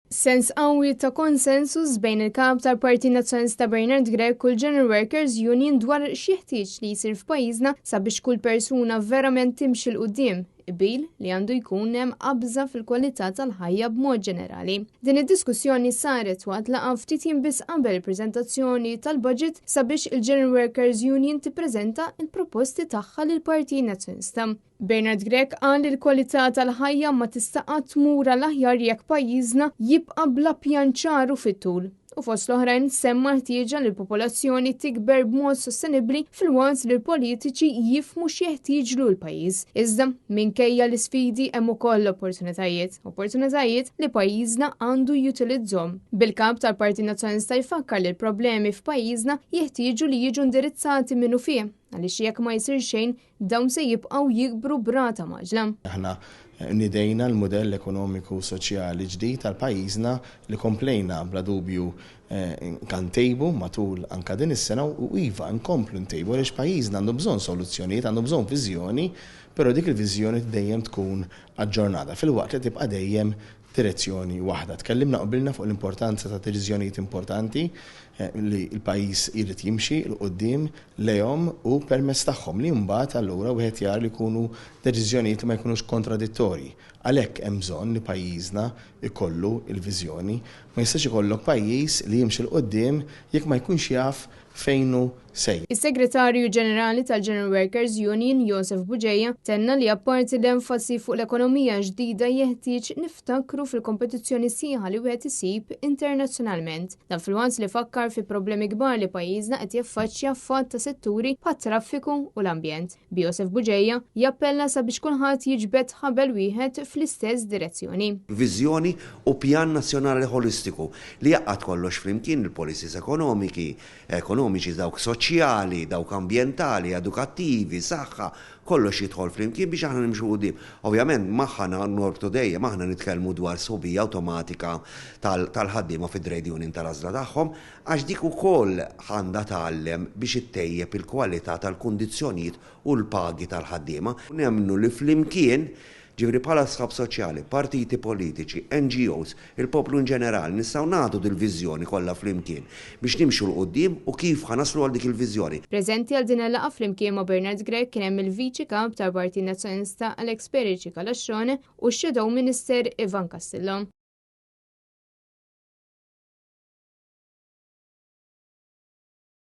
Sens qawwi ta' konsensus bejn il-Kap tal-Partit Nazzjonalista Bernard Grech u l-General Workers Union dwar x'jeħtieġ li jsir f'pajjiżna sabiex kull persuna verament timxi 'l quddiem, qbil li għandu jkun hemm qabża fil-kwalità tal-ħajja b'mod ġenerali. Din id-diskussjoni saret waqt laqgħa ftit jiem biss qabel il-preżentazzjoni tal-budget sabiex il-General Workers Union tippreżenta l-proposti tagħha lill-Partit Nazzjonalista. Bernard Grech qal li l-kwalità tal-ħajja ma tista' qatt tmur għall-aħjar jekk pajjiżna jibqa' bla pjan ċar u fit-tul. U fost l-oħrajn semma l-ħtieġa li l-popolazzjoni tikber b'mod sostenibbli filwaqt li l-politiċi jifhmu x'jeħtieġlu l-pajjiż. Iżda, minkejja l-isfidi hemm ukoll opportunitajiet, opportunitajiet li pajjiżna għandu jutilizzhom. Bil-Kap tal-Partit Nazzjonalista jfakkar li l-problemi f'pajjiżna jeħtieġu li jiġu indirizzati minnufih għaliex jekk ma jsir xejn Dawn se jibqgħu jikbru b'rata mgħaġġla. Aħna nidejna l-mudell ekonomiku u soċjali ġdid għal pajjiżna li komplejna bla dubju anke ntejbu matul anke din is-sena u iva nkomplu ntejbu għaliex pajjiżna għandu bżonn soluzzjonijiet, għandu bżonn viżjoni, però dik il-viżjoni dejjem tkun aġġornata filwaqt li tibqa' dejjem direzzjoni waħda. Tkellimna u qbilna fuq l-importanza ta' deċiżjonijiet importanti li l-pajjiż jrid jimxi 'l quddiem lejhom u permezz tagħhom li mbagħad allura wieħed jara li jkunu deċiżjonijiet li ma jkunux kontradittorji. Għalhekk hemm bżonn li pajjiżna jkollu l-viżjoni. Ma jistax ikollok pajjiż li jimxi 'l quddiem jekk ma jkunx jaf fejn hu sejjer. Is-Segretarju Ġenerali tal-General Workers Union, Josef Bugeja, tenna li apparti l-enfasi fuq l-ekonomija ġdida jeħtieġ niftakru fil-kompetizzjoni sħiħa li wieħed isib internazzjonalment. Dan filwaqt li fakkar fi problemi kbar li pajjiżna qed jaffaċċja f'għadd ta' setturi bħat-traffiku u l-ambjent. B'Josef Bugeja jappella sabiex kulħadd jiġbed ħabel wieħed fl-istess direzzjoni. Viżjoni u pjan nazzjonali ħolistiku li jgħaqqad kollox flimkien, il-policies ekonomiki, ekonomiċi, dawk soċjali, dawk ambjentali, edukattivi, saħħa, kollox jidħol flimkien biex aħna nimxu 'l quddiem. Ovvjament magħha norbtu dejjem, aħna nitkellmu dwar sħubija awtomatika tal-ħaddiema fit-trade union tal-għażla tagħhom, Għax dik ukoll għandha tgħallem biex ittejjeb il-kwalità tal-kundizzjonijiet u l-pagi tal-ħaddiema. Nemmnu li flimkien, ġifieri bħala sħab soċjali, partiti politiċi, NGOs, il-poplu inġenerali, nistgħu nagħtu dil-viżjoni kollha flimkien biex nimxu 'l quddiem u kif ħa naslu għal dik il-viżjoni. Preżenti għal din il-laqgħa flimkien ma' Bernard Grech kien hemm il-Viċi Kap tal-Partit Nazzjonalista Alex Perici Calascione u x-Shadow Minister Ivan Castillo.